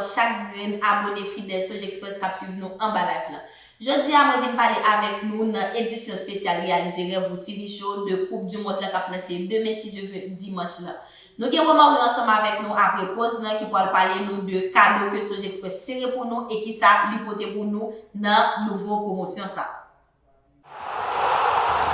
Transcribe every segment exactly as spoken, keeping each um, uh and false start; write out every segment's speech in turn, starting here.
Chak grenn abone fidèl Soj Express k ap swiv nou anba live lan. Jodi a, mwen vin pale avèk nou nan edisyon espesyal Reyalize Rèv Ou T V Show de Koup di Mond lan k ap lanse demen, si Dye vle, dimanch lan. Nou gen Romario ansanm avèk nou apre poz lan ki pral pale nou de kado ke Soj Express sere pou nou e kisa li pote pou nou nan nouvo pwomosyon sa.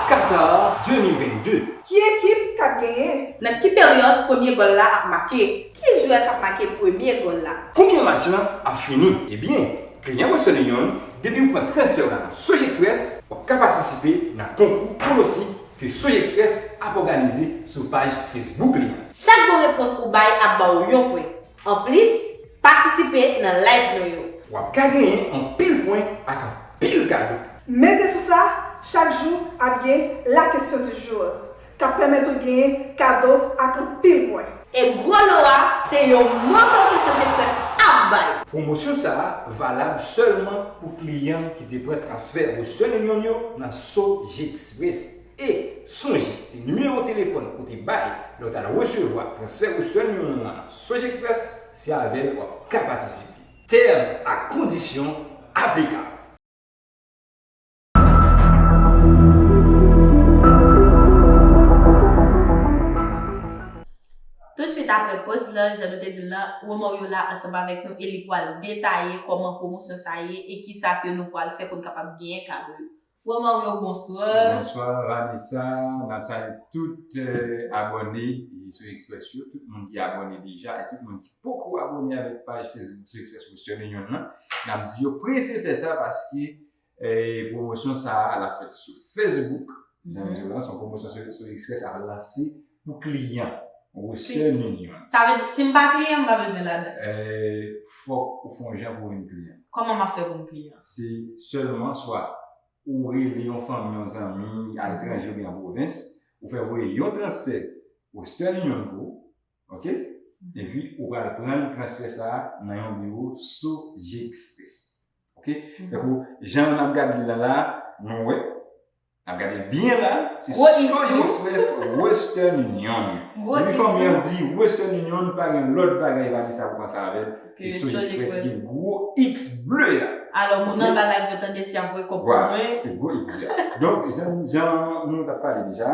Qatar de mil vennde. Ki ekip k ap genyen? Nan ki peryòd premye gòl la ap make? Ki jwè k ap make premye gòl la? Konbyen match lan ap fini? Ebyen, kliyan Western Union, depi w pran transfè w la nan Soj Express, w ap ka patisipe nan konkou pwonostik ke Soj Express ap òganize sou paj Facebook li an. Chak bon repons ou bay ap ba w yon pwen. Anplis, patisipe nan live nou yo. W ap ka genyen anpil pwen ak anpil kado. Mete sou sa, chak jou ap gen la question du jour, k ap pèmèt ou genyen kado ak anpil pwen. E gwo lo a, se yon montan ke Soj Express ap bay. Pwomosyon sa a valab sèlman pou kliyan ki te pran transfè Western Union yo nan Soj Express. E sonje, se nimewo telefòn ou te bay lè w t al resevwa transfè Western Union nan Soj Express, se avè l w ap ka patisipe. Tèm ak kondisyon aplikab. Tousuit apre poz lan, jan nou te di l lan, Romario la ansanm avèk nou e li pral detaye kòman pwomosyon sa ye e kisa ke nou pral fè pou n kapab genyen kado yo. Romario, bonswa. Bonswa, Vanessa. N ap salye tout, eh, abòne Soj Express yo, tout moun ki abòne deja e tout moun ki poko abòne avèk paj Facebook Soj Express Western Union nan. N ap di yo prese fè sa paske, eh, pwomosyon sa a, l ap fèt sou Facebook. Jan m di w la, se yon pwomosyon Soj, Soj Express ap lanse pou kliyan Western Union. Sa vle di, si m pa kliyan, m pa bezwen ladan. Eh, fòk ou fè yon jan pou w vin kliyan. Kòman m ap fè pou m kliyan? Se sèlman swa ou rele yon fanmi, yon zanmi, aletranje oubyen an pwovens, ou fè voye yon transfè Western Union pou ou, oke? Epi, ou pral pran transfè sa a nan yon biwo Soj Express, oke? Tankou, jan n ap gade li la, la, nou wè, n ap gade l byen la, se Soj Express Western Union. Depi fanmi an di Western Union, pa gen lòt bagay Vanessa pou panse avè l. Se Soj Express ki gen gwo X ble a. Alò, moun anba live yo tande si y ap voye kòb pou mwen. Vwala, se gwo X ble a. Donk, jan, jan nou t ap pale deja,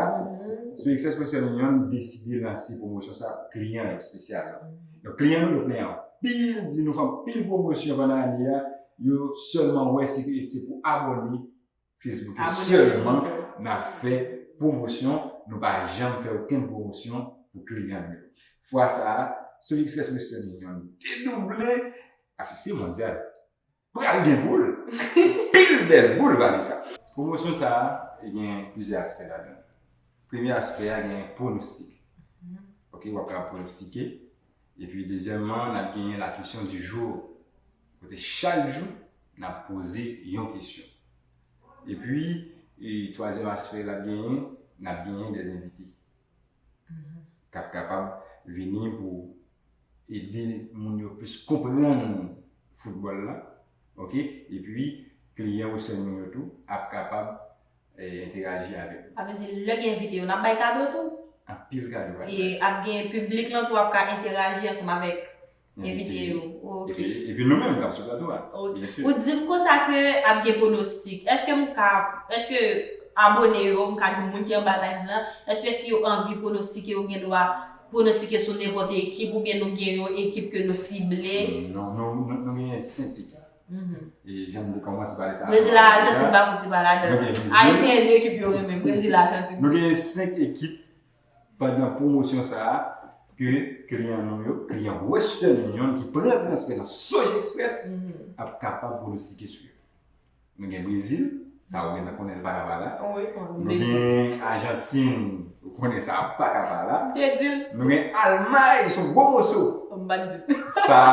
Soj Express Western Union deside lanse pwomosyon sa pou kliyan yo espesyalman. Donk, kliyan nou yo plenyen anpil, di nou fè anpil pwomosyon pandan ane a, yo sèlman wè se, se pou abòne Facebook yo sèlman n ap fè pwomosyon, nou pa janm fè okenn pwomosyon pou kliyan nou yo. Fwa sa a, Soj Express Western Union dedouble, paske se mondyal. Pral gen boul, pil bèl boul, Vanessa. Pwomosyon sa a, e gen plizyè aspè ladan l. Premye aspè a, gen pwonostik. Ok, w ap ka pwonostike. Epi, dezyèmman, n ap genyen la question du jour. Kote chak jou, n ap poze yon kesyon. Epi, e, twazyèm aspè l ap genyen, n ap genyen des invités k ap kapab vini pou ede moun yo plis konprann foutbòl la. Ok? Epi, kliyan Western Union yo tou ap kapab, e, enteraji avèk nou. Sa vle di, lè gen envite yo, n ap bay kado tou? Anpil kado, pa. E ap gen piblik lan tou ap ka enteraji ansanm avèk envite yo. Ok. Epi, epi nou menm k ap sou plato a. Ok. Byen si. Ou di m konsa ke ap gen pwonostik. Èske m ka, èske abòne yo, m ka di moun ki anba live lan, èske si yo anvi pwonostike, yo gen dwa pwonostike sou nenpòt ekip, oubyen nou gen yon ekip ke nou sible? Non, nou, nou, nou genyen senk ekip. E jan m te kòmanse pale sa. Brezil ak Ajantin pa fouti pa ladan. Ayisyen e de ekip yo renmen, Brezil, Ajantin. Nou genyen senk ekip pandan pwomosyon sa a ke kliyan nou yo, kliyan Western Union ki pran transfè nan Soj Express, ap kapab pwonostike sou yo. Nou gen Brezil, sa ou gentan konnen l pa ka pa la. Nou gen Ajantin, ou konnen sa pa ka pa la. Nou gen Almay, se yon gwo moso. Sa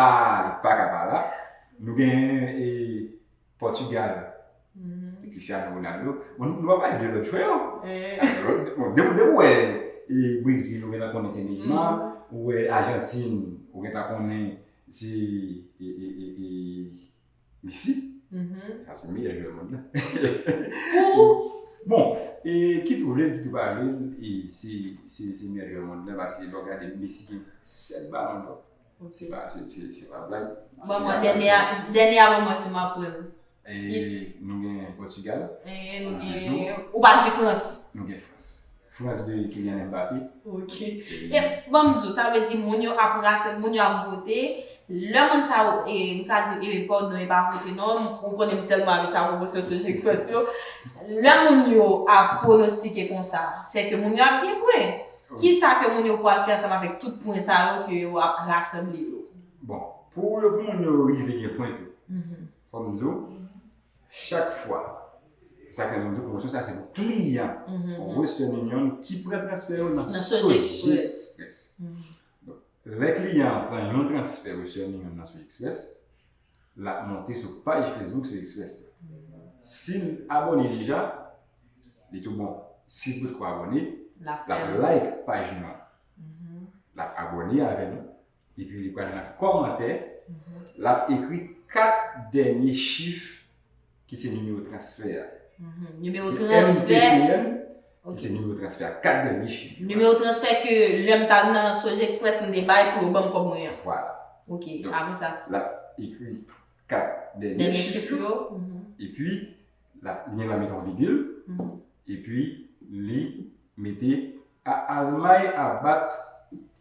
li pa ka pa la. Nou gen, e, Pòtigal, Cristiano Ronaldo. Bon, nou, nou pa pale de lòt jwè yo. Bon, depi, depi w wè, e, Brezil, ou gentan konnen se Neymar. Ou wè Ajantin, ou gentan konnen se, e, e, e, e, Messi. Sa se meyè jwè mond lan. Bon, e, kit ou vle l, kit ou pa vle l, e, se, se, se meyè jwè mond lan, paske lè w gade Messi gen sèt balon dò. Se pa, se, se, se pa blag. Bon, mwen, dènye a, dènye a, bon, mwen, si m ap pran. E nou gen Pòtigal. E nou gen, ou pa di Frans. Nou gen Frans. Frans de Kylian Mbappé. Ok. E, bon, m di w, sa vle di moun yo ap rase, moun yo ap vote. Lè moun sa yo, e, m ka di, e, pardon, e pa vote, non, ou konnen m tèlman avèk sa pwomosyon Sogex Express yo. Lè moun yo ap pwonostike konsa, se ke moun yo ap gen pwen. Kisa ke moun yo pral fè ansanm avèk tout pwen sa yo ke yo ap rasanble yo? Bon, pou yo, pou moun yo rive gen pwen tou, fò m di w, chak fwa, sa ke moun di w, pwomosyon sa se pou kliyan Western Union ki pran transfè yo nan Sogex Express. Donk, lè kliyan an pran yon transfè Western Union nan Sogex Express, l ap monte sou paj Facebook Sogex Express la. Si l abòne deja, li tou bon. Si l potko abòne, l ap like paj nou an. L ap abòne avè nou. Epi li pral nan kòmantè, l ap ekri kat dènye chif ki se nimewo transfè a. Nimewo transfè. M T C N, ki se nimewo transfè a, kat dènye chif. Nimewo transfè ke lè m t al nan Sogex Express m te bay pou yo ban m kòb mwen an. Vwala. Ok, apre sa. L ap ekri kat dènye chif yo. Epi, l ap, li gen dwa mete yon vigil. Epi, li mete a Almay ap bat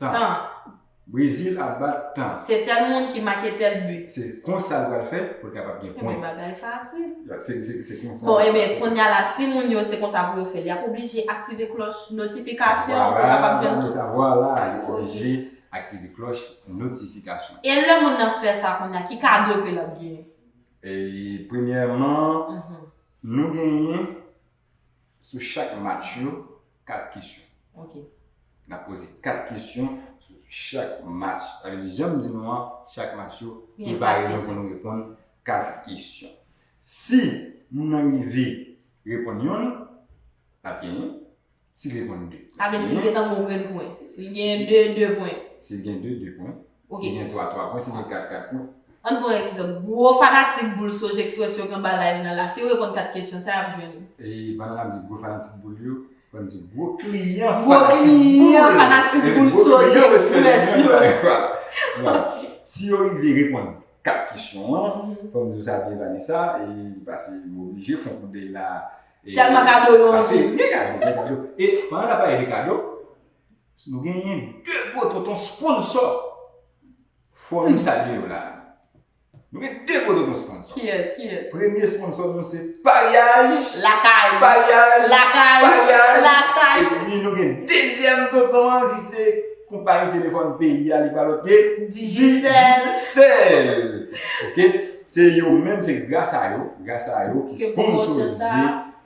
tan. Tan. Brezil ap bat tan. Se tèl moun ki make tèl bi. Se konsa l pral fè pou l kapab gen pwen. Ebyen, bagay fasil. Se, se, se konsa. Bon, ebyen, kounye a la, si moun yo se konsa pou yo fè, y ap oblije aktive klòch notifikasyon pou yo kapab jwenn tout. Vwala, vwala, y oblije aktive klòch notifikasyon. E lè moun nan fè sa kounye a, ki kado ke l ap genyen? E, premyèman, nou genyen sou chak match yo, kat kesyon. Ok. N ap poze kat kesyon sou chak match. Sa vle di, jan m di nou an, chak match yo, prepare nou pou nou reponn kat kesyon. Si moun nan rive reponn yonn, l ap genyen. Si l reponn de, l ap genyen. Sa vle di l gentan gen yon grenn pwen. Si l gen de, de pwen. Si l gen de, de pwen. Ok. Si l gen twa, twa pwen. Si l gen kat, kat pwen. Ann pran egzanp, gwo fanatik boul Sogex Express yo k anba live nan la, si yo reponn kat kesyon sa, y ap jwenn li. E pandan n ap di gwo fanatik boul yo, fò n di gwo kliyan fanatik boul. Gwo kliyan fanatik boul Sogex Express yo. Vwala. Si yo rive reponn kat kesyon an, fò m di w sa byen, Vanessa, e pase m oblije fè yon kout dèy la. Tèlman kado yo anpil. Pase gen kado, gen kado. E pandan n ap pale de kado, nou genyen de gwo tonton sponsò. Fò nou salye yo la. Nou gen de gwo tonton sponsò. Kiyès, kiyès? Premye sponsò nou se Paryaj. Lakay. Paryaj. Lakay. Paryaj. Lakay. Epi nou gen dezyèm tonton an, ki se konpayi telefòn peyi a, li pa lòt ke Digicel. Digicel. Ok? Se yo menm, se gras a yo, gras a yo ki sponsorize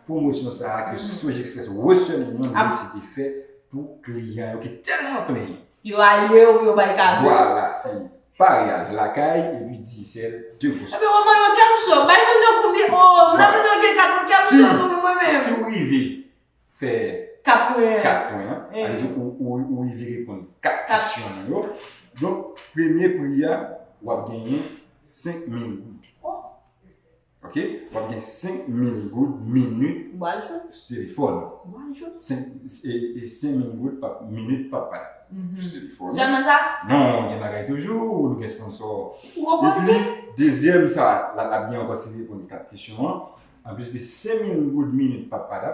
pwomosyon sa a ke Sogex Express Western Union deside fè pou kliyan yo ki tèlman plenyen. Yo alye yo pou yo bay kado. Vwala, se Paryaj, Lakay, epi Digicel, de gwo sponsò. Epi, manman, yo kè m cho. Bay moun yo konbyen? O, moun ap moun yo gen kat, kè m cho tou, wi, mwen menm. Si w rive fè kat pwen an, kat pwen an, sa vle di ou, ou, ou rive reponn kat kesyon yo. Donk, premye pri a, w ap genyen senk mil goud. Ok? W ap gen senk mil goud minit sou telefòn. Senk, e, e senk mil goud pa minit pa pay sou telefòn. Sèlman sa? Non, gen bagay toujou, nou gen sponsò. Epi, dezyèm sa, l ap gen ankò si li reponn kat kesyon an. Anplis de senk mil goud minit pa pay,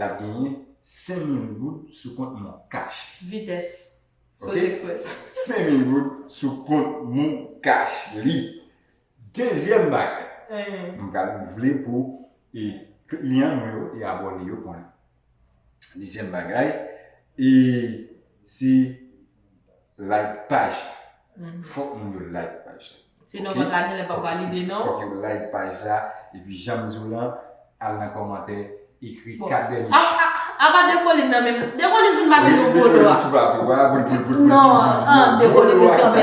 l ap genyen senk mil goud sou kont Mon Cash. Vitès. Ok? Sogex Express. Senk mil goud sou kont Mon Cash li. Dezyèm bagay, m pral vle pou, e, kliyan nou yo e abòne yo konnen. Dezyèm bagay, e, se like paj. Fòk moun yo like paj la. Sinon, pa ka gen lè pa valide, non. Fòk yo like paj la, epi jan m di w lan, al nan kòmantè, ekri kat dènye chif. Apa Dekolin nan menm, Dekolin fin pa vin yon gwo lo a. Dekolin sou plato a, pou l, pou l, pou l, pou l di yon gwo lo a ki sa.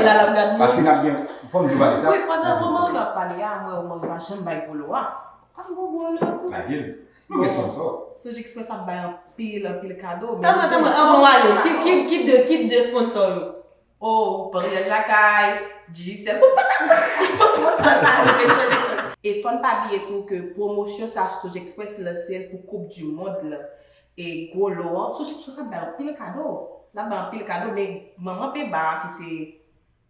Paske n ap gen, fò m di w bagay sa. Wi, pandan moman w ap pale a, mwen, mwen pa janm bay gwo lo a. Pa gwo gwo lo tou. Lage l. Nou gen sponsò. Sogex Express ap bay anpil, anpil kado, men. Tanpri, tanpri, anvan w ale, ki, ki, ki de, ki de sponsò yo? O, Paryaj Lakay, Digicel. Bon, pa ta, bon, bon, sa, sa, e fò n pa bliye tou ke pwomosyon sa Sogex Express lanse l pou Koup di Mond lan. E gwo lo an, Sogex Express ap bay anpil kado. L ap bay anpil kado, men manman penba a ki se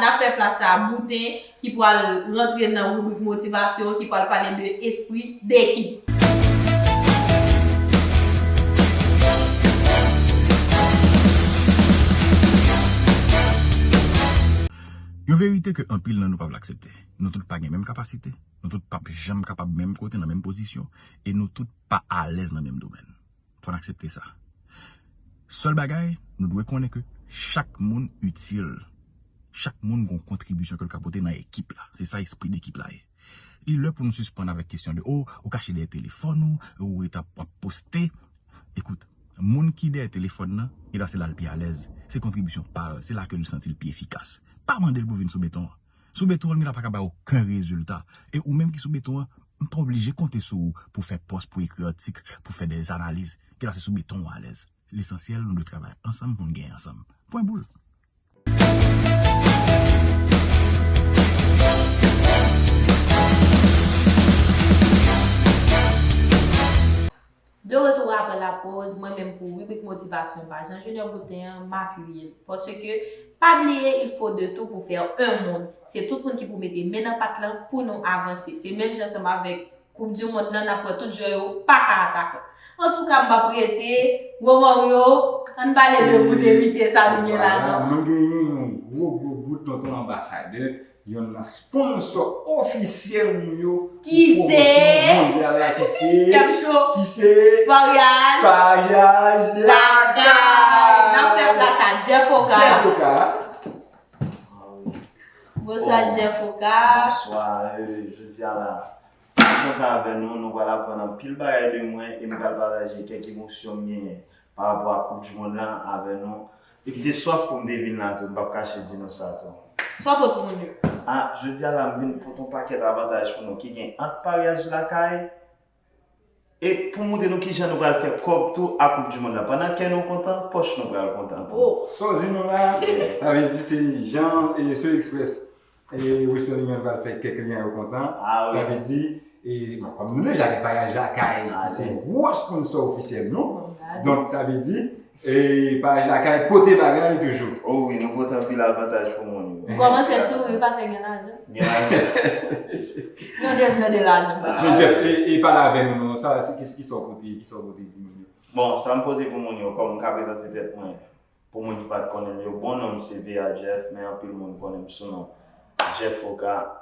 n ap fè plas a Bouten ki pral rantre nan ribrik motivasyon, ki pral pale de espri dekip. Yon verite ke anpil nan nou pa vle aksepte. Nou tout pa gen menm kapasite, nou tout p ap janm kapab menm kote nan menm pozisyon, e nou tout pa alèz nan menm domèn. Fò n aksepte sa. Sèl bagay, nou dwe konnen ke chak moun itil. Chak moun gen yon kontribisyon ke l ka pote nan ekip la. Se sa espri dekip la ye. Li lè pou nou sispann avèk kesyon de, oh, ou kache dèyè telefòn ou, ou ret ap, ap poste. Ekout, moun ki dèyè telefòn nan, e la se la l pi alèz. Se kontribisyon pa l, se la ke li santi l pi efikas. Pa mande l pou vin sou beton an. Sou beton an, li la pa ka bay okenn rezilta. E ou menm ki sou beton an, m pa oblije konte sou ou pou fè pòs, pou ekri atik, pou fè de analiz. Ki la se sou beton ou alèz. Lesansyèl, nou dwe travay ansanm pou n genyen ansanm. Pwen boul. De retour après la pause, mwen menm pou ribrik motivasyon pa Jean Junior Bouten an, m apiye l. Paske, pa bliye, il faut de tout pour faire un monde. Se tout moun ki pou mete men nan pat lan pou nou avanse. Se menm jan ansanm avèk Koup di mond lan, n ap wè tout jwè yo pa ka atakan. Antouka, m p ap rete. Gwo Mario, ann pale de bout envite sa nou gen la, non? Nou genyen yon gwo, gwo bout tonton anbasadè, youn nan sponsò ofisyèl nou yo pou pwomosyon mondyal la, ki se, ki se Paryaj, Paryaj Lakay. N ap fè plas a Jeff Oka. Jeff Oka. Bonswa, Jeff Oka. Bonswa, jodi a la. Mwen kontan avè nou, nou pral aprann anpil bagay de mwen e m pral pataje kèk emosyon m genyen pa rapò a Koup di mond lan avè nou. E m te swaf pou m te vin la tou, m p ap kache di nou sa tou. Sa w pote pou moun yo? A, jodi a la, m vin pote yon pakèt avantaj pou nou ki gen ant Paryaj Lakay e pou montre nou kijan nou pral fè kòb tou ak Koup di mond lan. Pandan kè nou kontan, pòch nou pral kontan tou. Sa w di nou la, sa vle di se jan e Sou Express E Western Union pral fè kèk kliyan yo kontan. Sa vle di, e, bon, kòm nou deja gen Paryaj Lakay, ki se gwo sponsò ofisyèl nou, donk sa vle di, e, Paryaj Lakay pote bagay toujou. O wi, nou pote anpil avantaj pou moun yo. Ou kòmanse souri paske gen lajan. Gen lajan. Nou de, nou de lajan. Men Jeff, e, e pale avè nou non, sa, se ki, ki sa w pote, ki sa w pote pou moun yo? Bon, sa m pote pou moun yo, kòm m ka prezante tèt mwen. Pou moun ki pa t konnen m yo, bon, non m se V A Jeff, men anpil moun konnen m sou non Jeff Oka.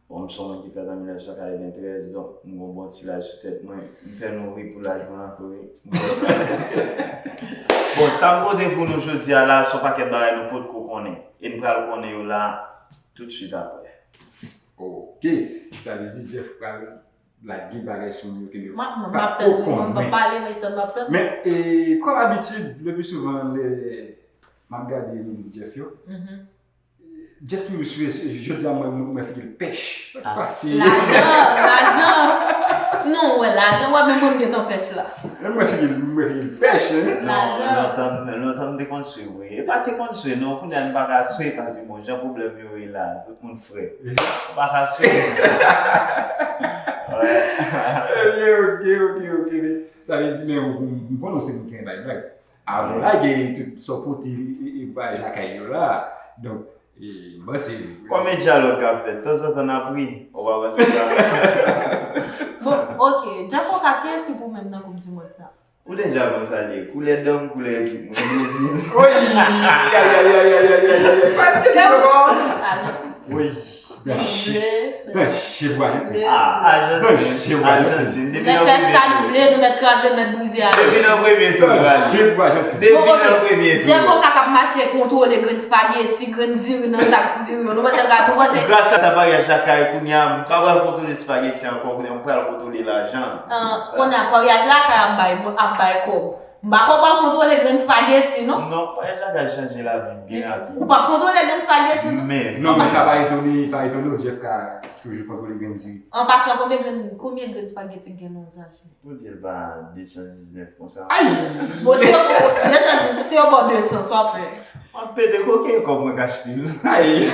Bon, m se yon moun ki fèt an mil nèf san katreventrèz, donk m gon bon ti laj sou tèt mwen. M fè nou ri pou laj mwen an tou, wi. M kontan. Bon, sa m pote pou nou jodi a la, se yon pakèt bagay nou potko konnen. E n pral konnen yo la toutswit apre. Ok. Sa vle di Jeff pral lage bagay sou moun yo ke yo pa t ko konnen. M ap tann, wi, m ap pale, m ap tann, m ap tann. Men, e, kòm abitid, le pli souvan, lè m ap gade moun Jeff yo, Jeff toujou sou, jodi a mwen, mwen figi l pèch. Sa k pase? Lajan, lajan. Non, w wè lajan, w ap menm mwen m gentan pèch la. Mwen figi l, mwen figi l pèch, wi. Lajan. Lontan, lontan m te konn swe, wi. E pa te konn swe, non, kounye a m pa ka swe, paske bon, jan pwoblèm yo ye la, tout moun frè. Ou pa ka swe. Ebyen, ok, ok, ok, men sa vle di, men ou, ou, m konnen w se moun ki renmen bay blag. Avan w lage tout sa w pote, e, e, e, bay lakay yo la. Donk, E, m panse. Konbyen dyalòg k ap fèt? Tanzantan n ap ri. Ou pa panse sa? Bon, ok. Jeff Oka, ki ekip ou menm nan Koup di Mond sa? Ou deja konn sa l ye. Koulè dan m, koulè ekip mwen. Brezil. Oy! Ay, ay, ay, ay, ay, ay, ay, ay. Paske li pran. Ajantin. Oy! Danche. Danche pou Ajantin. Ah, Ajantin. Danche pou Ajantin. Ajantin. Depi nan premye tour. Mèt fè sa nou vle, nou mèt kraze, mèt brize Ajantin. Depi nan premye tour. Danche pou Ajantin. Depi nan premye tour. Jeff Oka k ap mache kontwole grenn spageti, grenn diri nan sak diri yo. Nou panse l ka, nou panse. Gras a sa paryaj lakay kounye a, m pa pral kontwole spageti ankò, kounye a m pral kontwole lajan. Ah, kounye a paryaj lakay ap bay, ap bay kòb. M pa kwè w pral kontwole grenn spageti, non? Non, paryaj lakay chanje lavi m byen rapid. Ou p ap kontwole grenn spageti, non? Men, non, men sa pa etone, pa etone w, Jeff ka toujou kontwole grenn diri. An pasan, konbyen grenn, konbyen grenn spageti k gen nan yon sachè? Pou di l pa de san diznèf konsa. Ay! Bon, se yo, de san diznèf, se yo ba w de san, sa w ap fè? M ap pete koken kòb mwen ka achte l. Ay!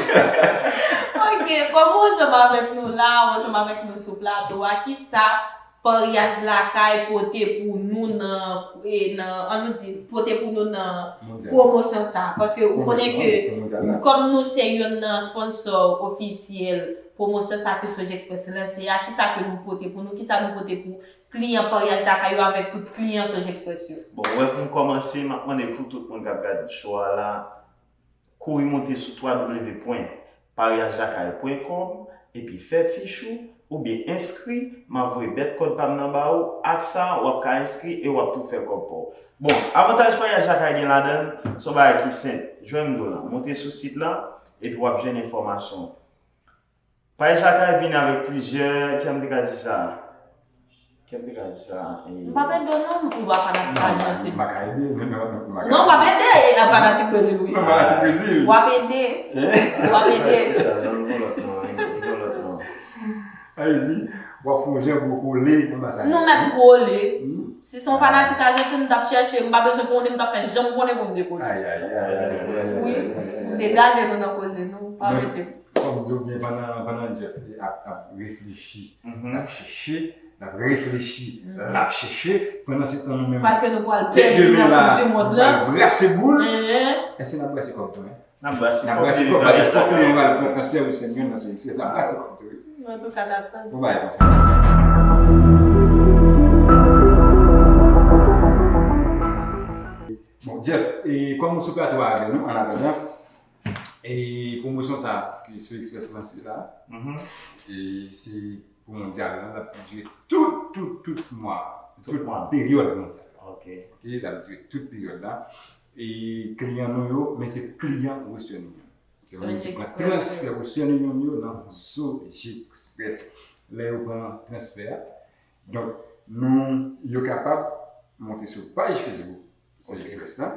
Ok, kòm ou ansanm avèk nou la, ou ansanm avèk nou sou plato a, kisa paryaj lakay pote pou nou nan, e, nan, an nou di, pote pou nou nan pwomosyon sa? Paske ou konnen ke, kòm nou se youn nan sponsò ofisyèl pwomosyon sa ke Sojexpress lanse a, kisa ke nou pote pou nou, kisa nou pote pou kliyan paryaj lakay yo avèk tout kliyan Sojexpress yo? Bon, wè, pou m kòmanse, m ap mande pou tout moun k ap gade show a la, kouri monte sou twa w pwen paryaj lakay pwen kòm epi fè fich ou, oubyen enskri, m ap voye bèt kòd pa m nan ba ou, ak sa, w ap ka enskri e w ap tou fè kòb pa w. Bon, avantaj paryaj lakay gen ladan l, se yon bagay ki senp. Jwenn m di w la, monte sou sit la, epi w ap jwenn enfòmasyon. Paryaj lakay vini avèk plizyè, kijan m te ka di sa? Kijan m te ka di sa? E, m p ap ede w non, ou pa fanatik Ajantin. M pa ka ede, men, men, men, m pa ka ede. Non, w ap ede, e, fanatik Brezil, wi. Non, fanatik Brezil. W ap ede. W ap ede. Sa, non, non, lòt non, non, lòt non. Sa vle di, w ap fè yon jan pou w kole anba sa. Nou mèt kole. Si se yon fanatik Ajantin, m t ap chèche, m pa bezwen konnen, m t ap fè jan m konnen pou m dekole. Ay, ay, ay, ay, ay, ay, ay. Wi, degaje nou nan koze nou, pa mete m. Kòm di w byen, pandan, pandan Jeff ap, ap reflechi, l ap chèche, l ap reflechi, l ap chèche, pandan se tan nou menm, paske nou pral pèdi nan Koup di Mond la, nou pral brase boul. Èske n ap brase kòb tou, en? N ap brase kòb, n ap brase kòb, paske fòk kliyan yo al pran transfè Western Union nan Sojexpress, n ap brase kòb tou, wi. Antouka, n ap tann. Bon bagay konsa. Bon, Jeff, e kòm ou sou plato a avè nou, an atandan, e pwomosyon sa a ke Sojexpress lanse la, e se pou mondyal la, l ap dire tout, tout, tout mwa, tout peryòd mondyal la. Ok. Ok, l ap dire tout peryòd la. E kliyan nou yo, men se kliyan Western Union. Se moun ki pran transfè Western Union yo nan Sojexpress. Lè yo pran transfè a, donk, nou, yo kapab monte sou paj Facebook Sojexpress la.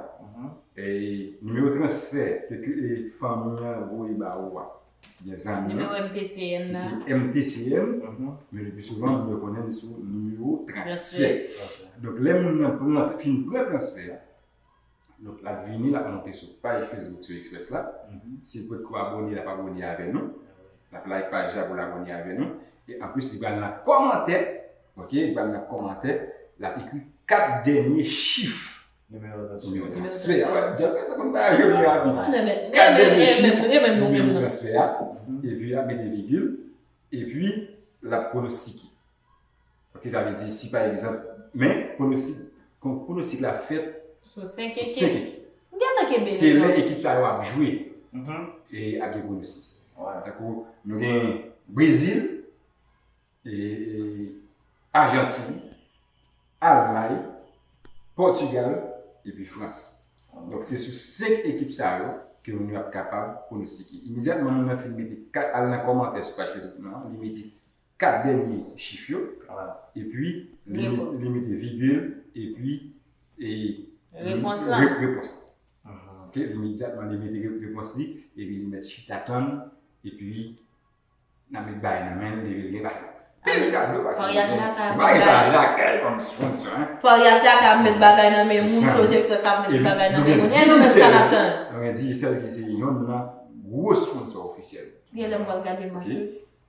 E nimewo transfè ke, ke, e, fanmi an voye ba ou a, oubyen zanmi an, ki se M T C N, men le pli souvan, moun yo konnen li sou nimewo transfè. Donk, lè moun nan pran, fin pran transfè a, donk, l ap vini, l ap monte sou paj Facebook Sojexpress la. Si l potko abòne, l ap abòne avè nou. L ap like paj la pou l abòne avè nou. E anplis, li pral nan kòmantè. Ok, li pral nan kòmantè. L ap ekri kat dènye chif nimewo transfè a. Wè, Jeff, sa konn bagay yo byen rapid. Kat dènye chif nimewo transfè a. Epi, l ap mete vigil. Epi, l ap pwonostike. Ok, sa vle di si pa egzanp, men pwonostik, pwonostik la fèt sou senk ekip. M gentan kenbe li. Se lè ekip sa yo ap jwe e ap gen pwonostik. Tankou nou gen Brezil, e, e, Ajantin, Almay, Pòtigal, epi Frans. Donk, se sou senk ekip sa yo ke moun yo ap kapab pwonostike. Imedyatman moun nan fin mete kat, al nan kòmantè sou paj Facebook nou an, li mete kat dènye chif yo, epi li, li mete vigil, epi, e, repons la. Repons la. Ok, imedyatman li mete re-, repons li, epi li mèt chita tann, epi n ap met bagay nan men l, depi l gen, paske pil kado, paske nou gen, nou pa gen paryaj lakay kòm sponsor, en. Paryaj lakay ap met bagay nan men moun, Sojexpress ap met bagay nan men moun, e nou menm sa n ap tann. Nou gen Digicel ki se yonn nan gwo sponsor ofisyèl. Gen lè m pral gade match wi.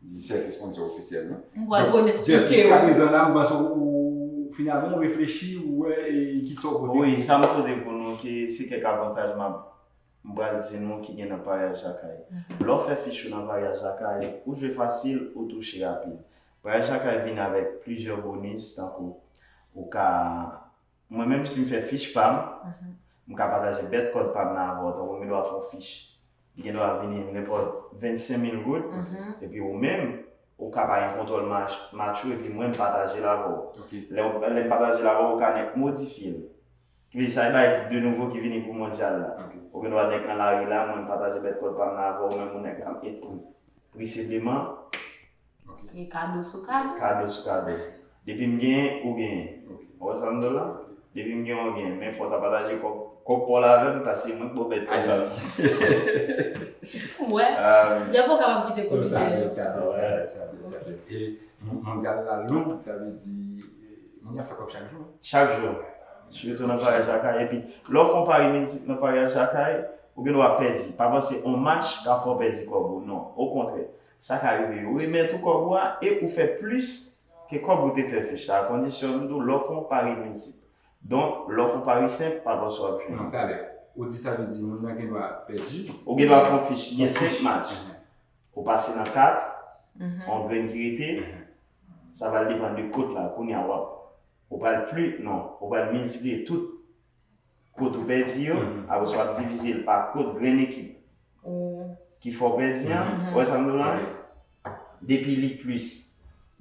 Digicel se sponsor ofisyèl nou. M pral pwonostike. Donk, Jeff, jiska prezan la, m panse ou, ou, finalman, ou reflechi, ou wè, e, kisa ou pote. Wi, sa m pote pou nou, ki se kèk avantaj m ap M pral di nou ki gen nan Paryaj Lakay. Lè w fè fich ou nan Paryaj Lakay, ou jwe fasil, ou touche rapid. Paryaj Lakay vin avèk plizyè bonis, tankou ou ka, mwen menm si m fè fich pa m, m ka pataje bèt kòd pa m nan avè w, tankou m gen dwa fè yon fich. Li gen dwa vini nenpòt vennsenk mil goud, epi ou menm, ou ka pa gen kontwòl match, match ou, epi mwen m pataje l avè w. Lè w, lè m pataje l avè w, ou ka nèk modifye l. Ki vle di sa e bagay de nouvo ki vini pou mondyal la. Ou gen dwa nèk nan lari la, mwen m pataje bèt kòd pa m nan avè w, ou menm ou nèk la m ekri. Pri sèlman. E kado sou kado. Kado sou kado. Depi m genyen, ou genyen. Ou wè sa m di w la? Depi m genyen, ou genyen. Men fò w ta pataje kòb, kòb pa w la avè m, paske se mwen k ba w bèt kòb la. Wè. Djèf ou kapab kite komite yo. E mondyal la long, sa vle di moun y ap fè kòb chak jou. Chak jou. Sitou nan Paryaj Lakay. Epi, lè w fè yon pari miltip nan Paryaj Lakay, ou gen dwa pèdi. Pa panse yon match ka fè w pèdi kòb ou. Non. Okontrè. Sa ka rive yo remèt ou kòb ou a e ou fè plis ke kòb ou te fè fich la. Akondisyon m di w lè w fè yon pari miltip. Donk, lè w fè yon pari senp, pa panse w ap jwenn. Non, talè. Ou di sa vle di moun nan gen dwa pèdi. Ou gen dwa fè yon fich, gen senk match. Ou pase nan kat, yon grenn ki rete, sa pral depann de kot la, kounye a w ap, ou pral pli, non, ou pral miltipliye tout kot ou pèdi yo, apre sa w ap divize l pa kot grenn ekip ki fè w pèdi an, ou wè sa m di w la? Depi li plis,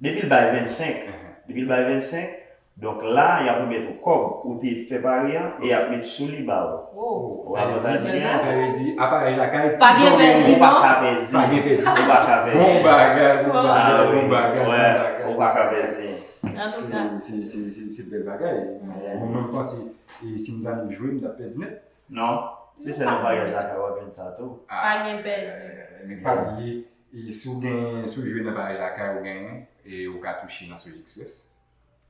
depi l bay vennsenk, depi l bay vennsenk, donk la y ap remèt ou kòb ou te fè pari an e y ap met sou li ba w. Ou wè avantaj li gen an? Sa vle di, a Paryaj Lakay, pa gen pèdi non. Ou pa ka pèdi. Pa gen pèdi. Ou pa ka pèdi. Bon bagay, bon bagay, bon bagay, bon bagay. Ou pa ka pèdi. Antouka. Se, se, se, se, se bèl bagay. Mwen menm panse, e, si m t annik jwe, m t ap pèdi nèt. Non, se sèl nan Paryaj Lakay w ap jwenn sa tou. Pa gen pèdi. Men pa bliye, e, si w gen, si w jwe nan Paryaj Lakay, ou genyen, e ou ka touche nan Sojexpress.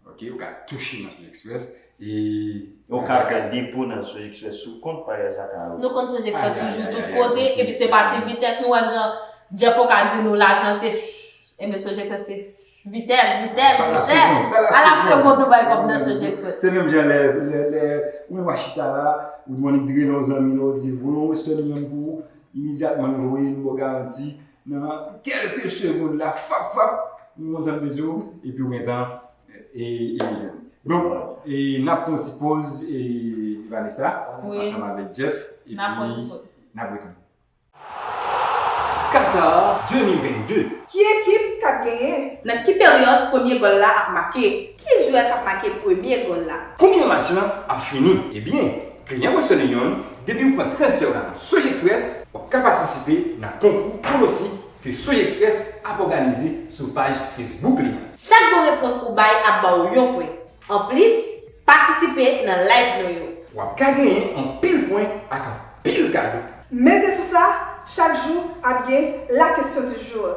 Ok, ou ka touche nan Sojexpress. E ou ka fè depo nan Sojexpress sou kont Paryaj Lakay ou. Nou konn Sojexpress toujou tout kote, epi se pa ti vitès, nou wè jan Jeff ou ka di nou lajan se Ebyen Sojexpress se vitès, vitès, vitès. A la segond nou bay kòb nan Sojexpress. Se menm jan lè, lè, lè ou menm w ap chita la, ou di w annik dire nan yon zanmi, lè w di voye yon western li menm pou ou, imedyatman l voye l ba w garanti nan kèlke segond la, fap, fap, yon zanmi bezwen w, epi w gentan, e, e, donk, e, n ap pran yon ti poz, e, Vanessa, ansanm avèk Jeff, epi n ap retounen. Qatar de mil vennde. Ki ekip k ap genyen? Nan ki peryòd premye gòl la ap make? Ki jwè k ap make premye gòl la? Konbyen match lan ap fini? Ebyen, kliyan Western Union, depi w pran transfè w la nan Sojexpress, w ap ka patisipe nan konkou pwonostik ke Sojexpress ap òganize sou paj Facebook li an. Chak bon repons ou bay ap ba w yon pwen. Anplis, patisipe nan live nou yo. W ap ka genyen anpil pwen ak anpil kado. Mete sou sa, chak jou ap gen la question du jour,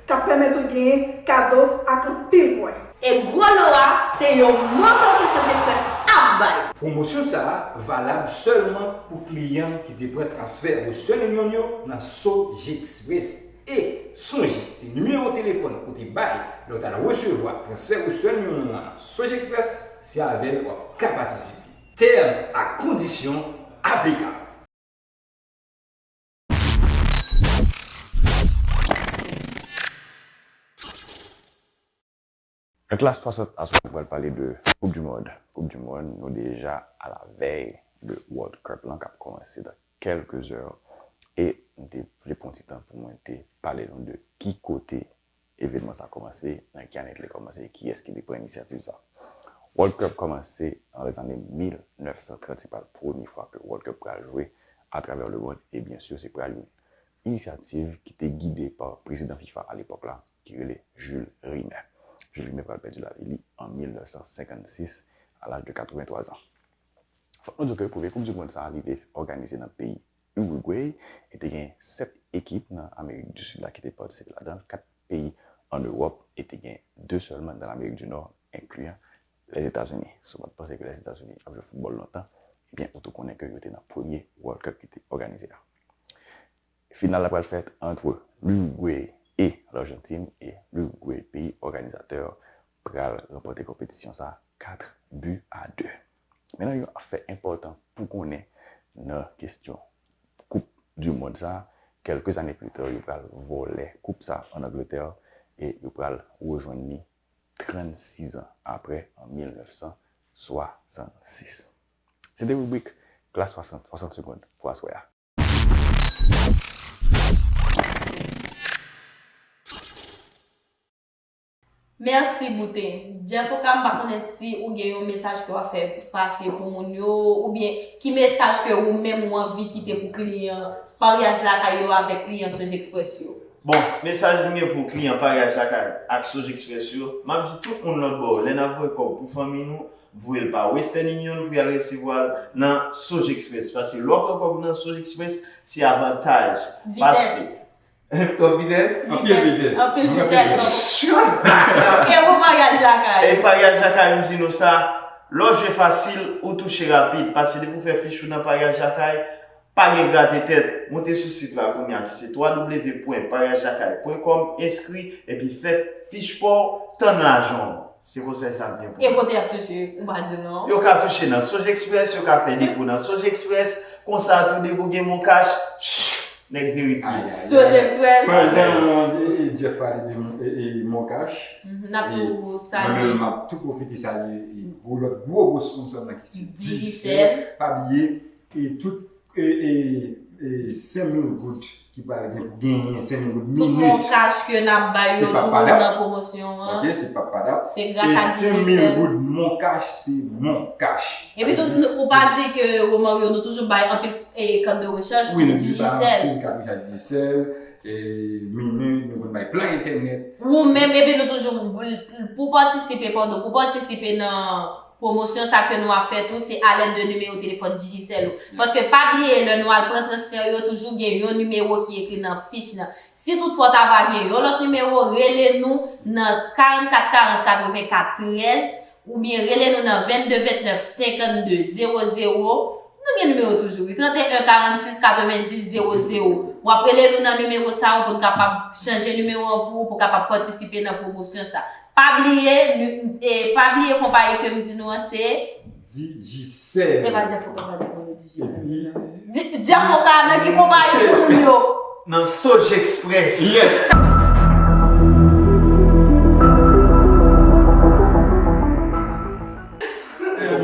k ap pèmèt ou genyen kado ak anpil pwen. E gwo lo a, se yon montan ke Sojexpress ap bay. Pwomosyon sa a valab sèlman pou kliyan ki te pran transfè Western Union yo nan Sojexpress. E, sonje, se nimewo telefòn ou te bay lè w t al resevwa transfè Western Union an nan Sojexpress, se avè l w ap ka patisipe. Tèm ak kondisyon aplikab. Nan Klas swasant aswè nou pral pale de Coupe du Monde. Coupe du Monde, nou deja alavèy de World Cup lan k ap kòmanse dans quelques heures. E m te vle pran yon ti tan pou mwen te pale nou de ki kote evenman sa kòmanse, nan ki ane li te kòmanse e kiyès ki te pran inisyativ sa. World Cup kòmanse nan lèzane mil nèf san trant, se pral premye fwa ke World Cup pral jwe atravè lemonn e byen si se pral yon inisyativ ki te gide pa prezidan FIFA alepòk la ki rele Jules Rimet. Jules Rimet pral pèdi lavi li an mil nèf san senkannsis a laj de katrevenntwa zan. Fòk nou di ke premye Koup di Mond sa a li te òganize nan peyi Uruguay e te gen sèt ekip nan Amerik di Sid la ki te patisipe ladan l, kat peyi ann Ewòp e te gen de sèlman nan Amerik di Nò, enkliyan Lèzetazini. Si w pa t panse ke Lèzetazini ap jwe foutbòl lontan, ebyen ou tou konnen ke yo te nan premye World Cup ki te òganize a. Final la pral fèt ant Lirigwe e Lajantin e Lirigwe, peyi òganizatè, pral ranpòte konpetisyon sa kat bi a de. Men nan yon afè enpòtan pou konnen nan kesyon koup du monde sa, kèlke zane pli ta, yo pral vòlè koup sa ann Angletè e yo pral rejwenn li trannsis an apre, an mil nèf san swasannsis. Se te ribrik Klas swasant, swasant segonn pou aswè a. Mèsi Boute. Jeff Oka, m pa konnen si ou gen yon mesaj ke w ap fè pase pou moun yo, oubyen ki mesaj ke ou menm ou anvi kite pou kliyan paryaj lakay yo avèk kliyan Sojexpress yo. Bon, mesaj m gen pou kliyan paryaj lakay ak Sojexpress yo, m ap di tout moun lòt bò, lè n ap voye kòb pou fanmi nou, voye l pa Western Union pou y al resevwa l nan Sojexpress. Paske lè w pran kòb nan Sojexpress, se avantaj. Paske Twòp vitès? Anpil vitès. Anpil vitès. E pou paryaj lakay? E paryaj lakay, m di nou sa, lè w jwe fasil, ou touche rapid. Paske depi w fè fich ou nan paryaj lakay, pa gen grate tèt. Moute sou sit la kounye a ki se w w w pwen paryaj lakay pwen kòm, enskri, epi fè fich pa w, tann lajan w. Se konsa sa byen pou. E kote y ap touche? Ou pa di non. Yo ka touche nan Sojexpress, yo ka fè depo nan Sojexpress, konsa tou depi w gen MonCash, shh, nèg verifye. Sojexpress. Pandan Jeff pale de MonCash, mwen menm m ap tou pwofite salye gwo lòt gwo gwo sponsò nan ki se Digicel. Pa bliye, tout e, e, e senk mil goud ki pral gen pou genyen, senk mil goud minit. Tout MonCash ke n ap bay yo tou nan pwomosyon an. Ok, se pa padap. Se gras a Digicel. E senk mil goud MonCash, se MonCash. Epi tou, ou pa di ke Romario, nou toujou bay anpil e, kat de rechaj pou Digicel. Wi, nou toujou bay anpil kat rechaj Digicel, e, minit, nou konn bay plan entènèt. Ou menm, epi nou toujou, pou patisipe, padon, pou patisipe nan Pwomosyon sa ke nou ap fè tou, se alèd de nimewo telefòn Digicel ou. Paske pa bliye, lè nou al pran transfè yo, toujou gen yon nimewo ki ekri nan fich lan. Si toutfwa w ta va gen yon lòt nimewo, rele nou nan karannkat karant katrevenkat trèz oubyen rele nou nan vennde vennèf senkannde zewo zewo. Nou gen nimewo toujou, wi, tranteyen karannsis katrevendis zewo zewo. W ap rele nou nan nimewo sa yo pou n kapab chanje nimewo an pou ou, pou w kapab patisipe nan pwomosyon sa. Pa bliye, e, pa bliye konpayi ke m di nou an se. Digicel. E pa Jeff Oka pa di pou nou Digicel. Di, Jeff Oka nan ki konpayi pou moun yo? Nan Sojexpress. Yes.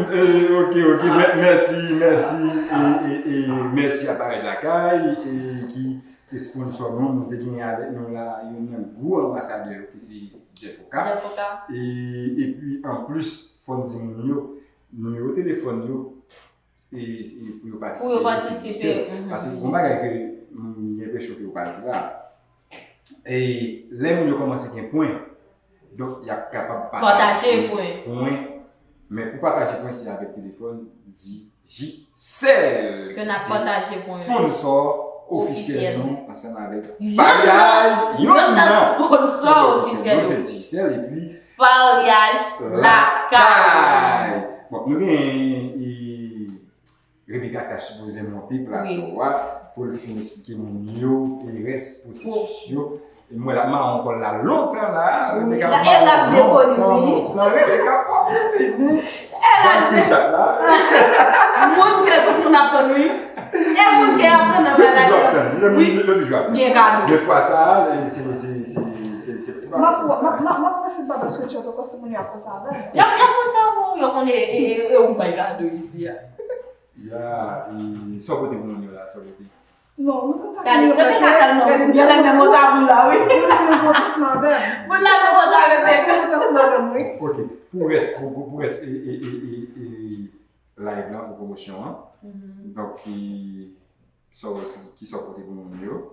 E, ok, ok. Mèsi, mèsi. E, e, e, mèsi a Parèj Lakay, e, ki se sponsò nou. Nou te genyen avèk nou la youn nan gwo anbasadè yo ki se Jeff Oka. Jeff Oka. E, epi anplis, fò n di moun yo, nimewo telefòn yo, e, e pou yo patisipe. Pou yo patisipe. Paske gon bagay ke m gen enpresyon ke yo pa di la. E lè moun yo kòmanse gen pwen, donk y ap kapab pataje pwen. Men pou pataje pwen, se avèk telefòn, di Digicel ki se sponsò ofisyèl nou ansanm avèk Paryaj, youn nan sponsò ofisyèl nou se Digicel epi Paryaj Lakay. Bon, nou gen Rebecca k ta sipoze monte plato a pou l fin esplike moun yo rès pwosesis yo. M wè l ap mawon kò l la lontan la. Wi, Rebecca la, e ras depo li, wi. Lontan, lontan, Rebecca fò vini. E ras depo. Moun ke tout moun ap tann, wi. E moun ke y ap tann nan bagay la. Yo toujou ap tann. Wi. Yo toujou ap tann. Gen kado. Men fwa sa a, se, se, se, se, se, se pa. M ap, m ap, m ap, m ap wè si m pa ba screenshot ankò si moun yo ap panse avè m. Y ap, y ap panse avè w, yo konnen e, e, e ou bay kado isi a. Ya, e, sa w pote pou moun yo la, sa w pote? Non, nou konn sa ki nou mete. Gade, gade, gade, gade, gade, gade, moun la menm kontan avè m. Moun la menm kontan avè m, wi. Moun la menm kontan avè m, wi. Ok, pou rès, pou, pou, pou rès, e, e, e, e, e, live lan, pou pwomosyon an. Donk, ki, sa w, ki sa w pote pou moun yo?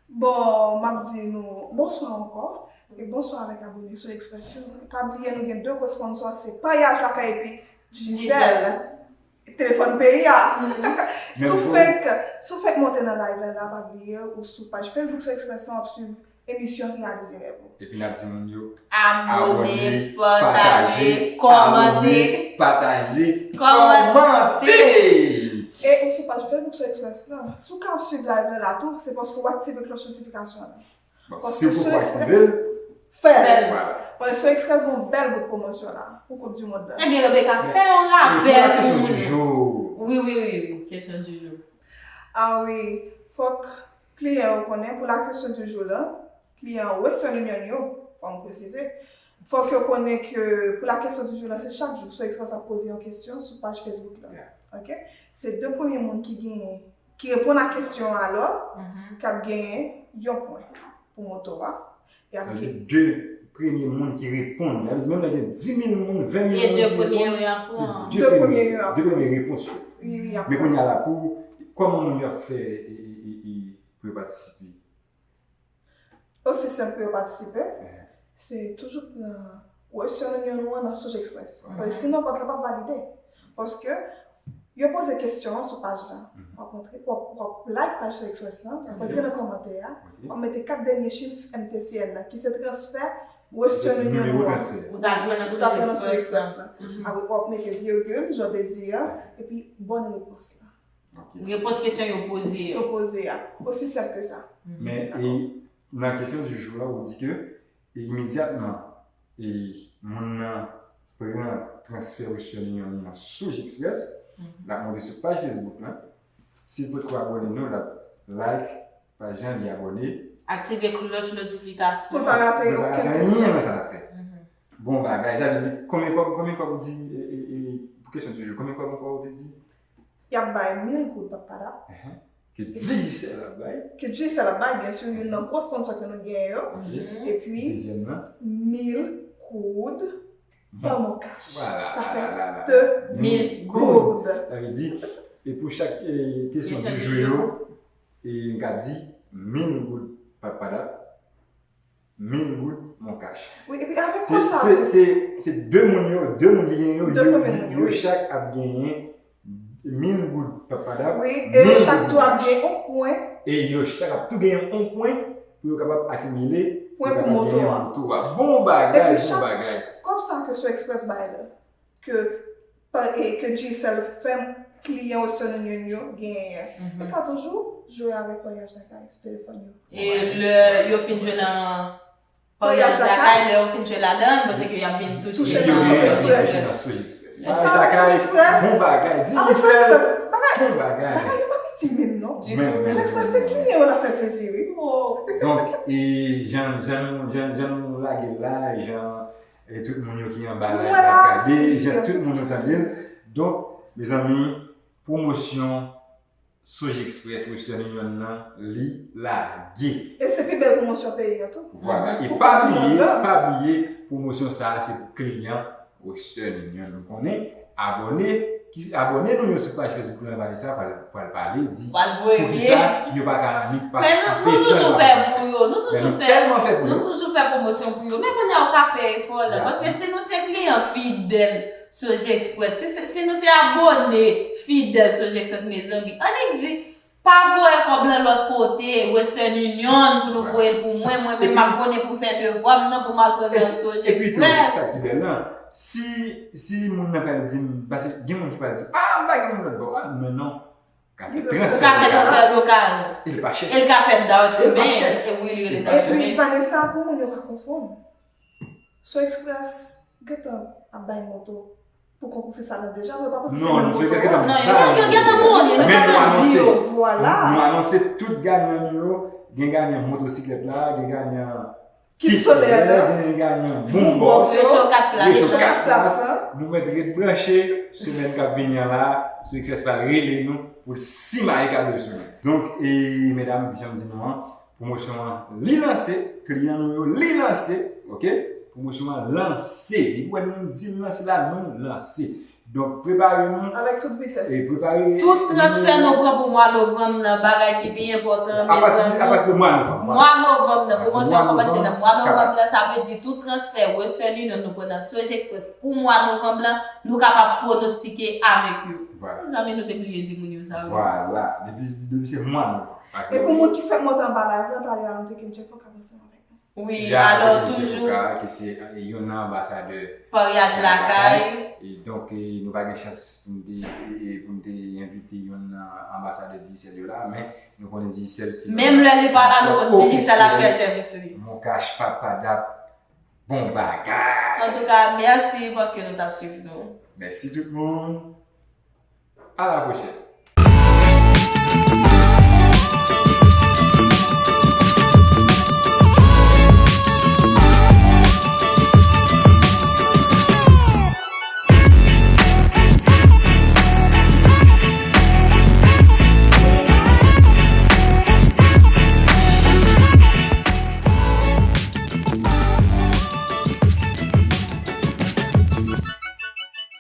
Bon, m ap di nou bonswa ankò, e bonswa avèk abone Sojexpress yo. Pa bliye nou gen de gwo sponsò, se Paryaj Lakay epi Digicel. Telefòn peyi a. Si w fenk, si w fenk monte nan live la, pa bliye ou sou paj Facebook Sojexpress lan, w ap swiv emisyon reyalize rèv ou. Epi n ap di moun yo abone, pataje, kòmante. Abone, pataje, kòmante. E ou sou paj Facebook Sojexpress lan, si w ka ap swiv live la la tou, se paske w aktive klòch notifikasyon an. Bon, si w poko aktive l, fè l. Fè l. Vwala. Paske Sojexpress gen yon bèl bout pwomosyon la pou Koup di Mond la. Ebyen, Rebecca, fè yon rapèl pou moun yo. Wi, wi, wi, wi, kesyon di jou. Ah wi, Fòk kliyan yo konnen pou la question du jour la, kliyan Western Union yo, fò m presize, fòk yo konnen ke pou la question du jour la, se chak jou So Express ap poze yon kesyon sou paj Facebook la. Ok? Se de premye moun ki genyen, ki reponn a kesyon an alò, k ap genyen yon pwen pou moto a. Y ap Sa vle di gen de premye moun ki reponn. Sa vle di menm lè gen dis mil moun, ven mil E moun de ki premye reponn, yo y ap se pran. de De premye premye, yo y ap de premye repons yo. Wi, wi, y ap Men pran. kounye a la, pou kòman moun yo ap fè e, e, e, e, pou yo patisipe? Osi senp pou yo patisipe, se toujou pran Western Union ou an nan Sogeexpress. Paske sinon vòt la p ap valide. Paske yo poze kesyon an sou paj la. W ap rantre, w ap, w ap like paj Sogeexpress lan, w ap rantre nan kòmantè a, w ap mete kat dènye chif M T C N nan, ki se transfè Western Union ou an. Ou ta pran nan Sogeexpress lan. Apre w ap mete virgil, jan w te di a, epi bòn repons la. Repons kesyon yo poze a. Yo poze a. Osi senp ke sa. Men e, nan kesyon du jour la, ou di ke e imedyatman e moun nan pran transfè Western Union li nan Sogeexpress, l ap monte sou paj Facebook lan. Si l potko abòne nou, l ap like paj lan, li abòne. Aktive klòch notifikasyon. Pou l pa rate okenn kesyon. Anyen nan sa l ap fè. Bon bagay, sa vle di, konbyen kòb, konbyen kòb ou di, e, e, e, pou kesyon du jour, konbyen kòb ankò ou te di? Y ap bay mil goud, papa la. Ke Digicel ap bay. Ke Digicel ap bay, byen si, youn nan gwo sponsò ke nou genyen yo. Epi, dezyèm nan, mil goud pa MonCash. Sa fè de mil goud. Sa vle di, e pou chak e, kesyon du jour yo, e m ka di, mil goud, papa la. Mil goud MonCash. Wi, epi avèk kòb sa tou. Se, se, se de moun yo, de moun ki genyen yo, yo, yo chak ap genyen mil goud, papa la. Wi, e yo chak tou ap genyen yon pwen. E yo chak ap tou genyen yon pwen pou yo kapab akimile, pou yo kapab genyen moto a. Bon bagay, bon bagay. Epi chak kòb sa ke Sogeexpress bay la, ke pa, e ke Digicel fè kliyan Western Union yo genyen. Yo ka toujou jwe avèk paryaj lakay sou telefòn yo. E lè yo fin jwe nan paryaj lakay, lè yo fin jwe ladan, m panse ke y ap vin touche nan Sogeexpress. Paryaj lakay, bon bagay, Digicel, bon bagay. Bagay yo pa piti menm non. Ditou. Sogeexpress se kliyan yo l ap fè plezi wi. Donk, e jan, jan, jan, jan nou lage l la, jan E tout moun yo ki anba live la ap gade, jan tout moun yo tande l. Donk, mezanmi, pwomosyon Sogeexpress Western Union nan, li lage. E se pi bèl pwomosyon peyi a tou. Vwala. E pa bliye, pa bliye, pwomosyon sa a se pou kliyan Western Union. Nou konnen, abòne, ki abòne nou yo sou paj Facebook lan, Vanessa pral, pral pale, di poukisa yo pa ka annik patisipe san yo pa patisipe. Men nou, nou toujou fè pou yo, nou toujou fè, nou toujou fè pwomosyon pou yo. Men kounye a ou ka fè efò la, paske si nou se kliyan fidèl Sogeexpress, si, si, si nou se abòne fidèl Sogeexpress, mezanmi, annik di, pa voye kòb lan lòt kote, Western Union, pou nou voye l pou mwen, mwen menm m ap abòne pou m fè devwa m nan, pou m al pran nan Sogeexpress. Epi tou, sa ki bèl lan, si, si moun nan pral di m, paske gen moun ki pral di, a, m pa gen moun lòt bò, a, men non, ka fè transfè lokal. Ou ka fè transfè lokal. E l pa chè. E l ka fèt dayè demen. E l pa chè. E wi, li rele nan demen. Epi, Vanessa, pou moun yo pa konfonn, Sogeexpress gentan ap bay moto pou konkou FESADEN deja, mwen pa panse se menm moto a. Non, yo gentan, yo gentan konnen, nou gentan di yo. Vwala. Nou anonse tout ganyan nou yo, gen ganyan motosiklèt la, gen ganyan kit solè la, gen ganyan boombox yo, recho kat plas la. Nou mèt ret branche, semèn k ap vini an la, Sogeexpress pral rele nou pou l simaye kado sou nou. Donk, e, medam, jan m di nou an, pwomosyon an, li lanse, kliyan nou yo, li lanse, ok? Pwomosyon an lanse. Depi w wè nou di l lanse la, nou lanse. Donk, prepare nou. Avèk tout vitès. E prepare. Tout transfè nou pran pou mwa novanm nan, bagay ki pi enpòtan, mezanmi. Apati de mwa novanm. Mwa novanm nan, pwomosyon an kòmanse nan mwa novanm nan, sa vle di tout transfè Western Union nou pran nan Sogeexpress pou mwa novanm lan, nou kapab pwonostike avèk yo. Vwala. Mezanmi, nou te bliye di moun yo sa, wi. Vwala. Depi, depi se mwa novanm. E pou moun ki fèk monte anba live lan, talè a nou te gen Jeff Oka ansanm avèk nou. Wi, alò toujou. Jeff Oka, ki se, e, youn nan anbasadè paryaj lakay. E donk, e, nou pa gen chans pou n te, e, pou n te envite youn nan anbasadè Digicel yo la, men nou konnen Digicel se menm lè li pa la, nou konn Digicel ap fè sèvis li. MonCash, Papadap, bon bagay. Antouka, mèsi paske nou t ap swiv nou. Mèsi tout moun. A la pwochèn.